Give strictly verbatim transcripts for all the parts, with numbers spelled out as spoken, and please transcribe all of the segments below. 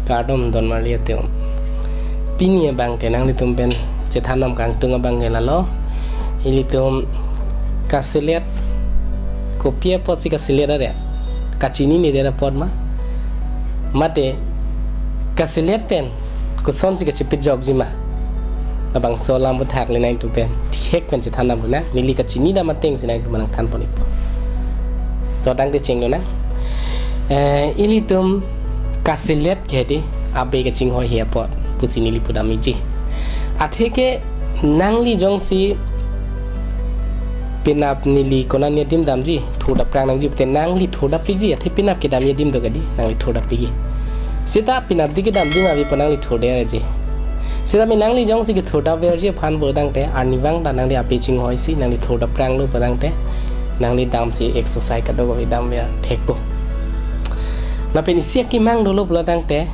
Kardom don marli atum. Pini abang ke nanglitum pen chethan nangkangtung abang ke lalo. Ilitum kaselet, kopi apotsi kaselet are? Kachinine det apot ma? Mate kaselet pen kosonsi kachepajokji ma? Labangso alam aphuthak le nangtum pen thihek pen chethan nangpo na. Neli kachinidam atengsi nangtum nangthanpon-ikpo. To tangte chenglo nang. Eh, ilitum kaselet ke di abe kachinghoi he apot pusi neli pudam-ikji. Atheke nangli jongsi penap neli konatne adim damji, thurdap prang nangji pute nangli thurdap-ikji, athe penap kedamji adim do kadi, nangli thurdap-ikji. Seta penap di kedamji ma ave pu nangli thurde-arji. Seta me nangli jongsi kethurdap verji aphan pulotangte, arnivang ta nangli abe chinghoisi nangli thurdap pranglo pulotangte, nangli damsi exercise kadokave damver thekpo. Lapen isi akemang dolo pulotangte,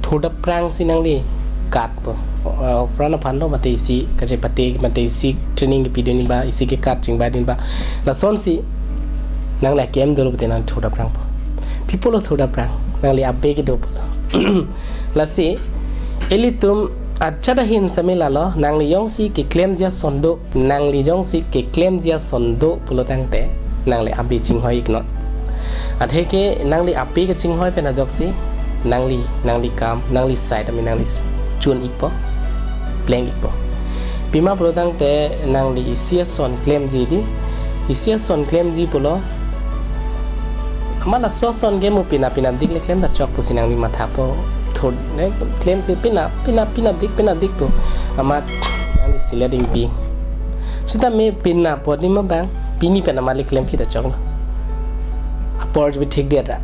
thurdap prangsi nangli katpo. O-, okpran aphan lo mate isi kachepate mate isi training kepidunji ba, isi kekat chingbadunji ba. Lasonsi nangli akem dolo pute nang thurdap prangpo. Pi apotlo thurdap prang? Nangli abe kedo apotlo. Lasi ilitum ajat ahin sami lalo, nangli jongsi keklemji ason do, nangli jongsi keklemji ason do pulotangte nangli abe chinghoi-iknon. Atheke nangli abe kachinghoi pen ajoksi nangli, nangli kam, nangli side ami nangli s-, chun-ikpo, pleng-ikpo. Pima pulotangte nangli isi ason klemji di, isi ason klemji pulo, amat laso ason ke mo penap penapdik le klem ta chok pusi nangli mathapo. Thur, eh, klem klem penap, penap, penapdik, penapdik pu. Amat nangli selet ingpi. Seta me penap apot ni ma bang, pini pen amat le klem kita choklo. Apor bi thik dia ra.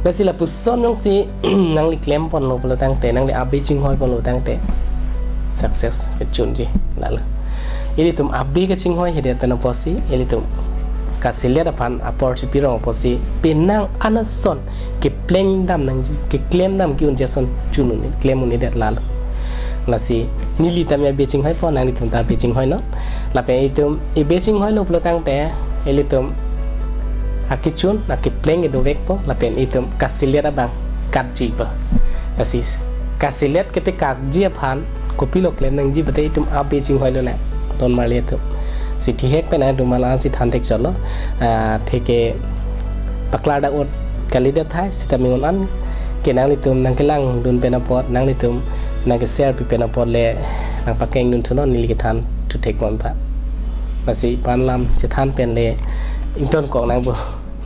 Lasi lapuson jongsi nangli klemponlo pulotangte, nangli abe chinghoiponlo tangte, success kechunji lalo. Ilitum abe kachinghoi hedet pen apotsi, ilitum kaselet aphan apor chipirong apotsi, penang an ason kepleng dam nangji, keklem dam ke-unji ason chun un-e, klem un-edet lalo. Lasi neli tame abe chinghoipo, nanglitum ta abe chinghoinon. Lapen itum ibe chinghoilo pulotangte, ilitum akechun, akepleng kedovekpo, lapen itum kaselet abang katjipo. Lasi kaselet kepekatji aphan kopilo klem nangji pute itum abe chinghoilo na, don marli atum. Si thihek pen nangtum malansi than thekchotlo. Ah, atheke paklar dak-ot kalidet tahai, seta me non an ke nanglitum nangkelangdun pen apot, nanglitum nangke-share pi pen apot le nangpakengdun thunon, neli kethan thu thekbom aphan. Lasi pen alam chethan pen le ingtonkok nangpo.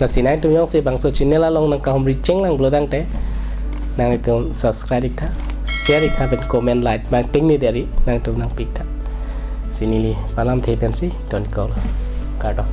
Lasi nangtum jongsi bangso channel along nangkahumri chenglang pulotangte, nanglitum subscribe-iktha, share-iktha pen comment, like bang tengne deri nangtum nangpi-iktha. Si neli pen alamthe pensi tonkok. Kardom.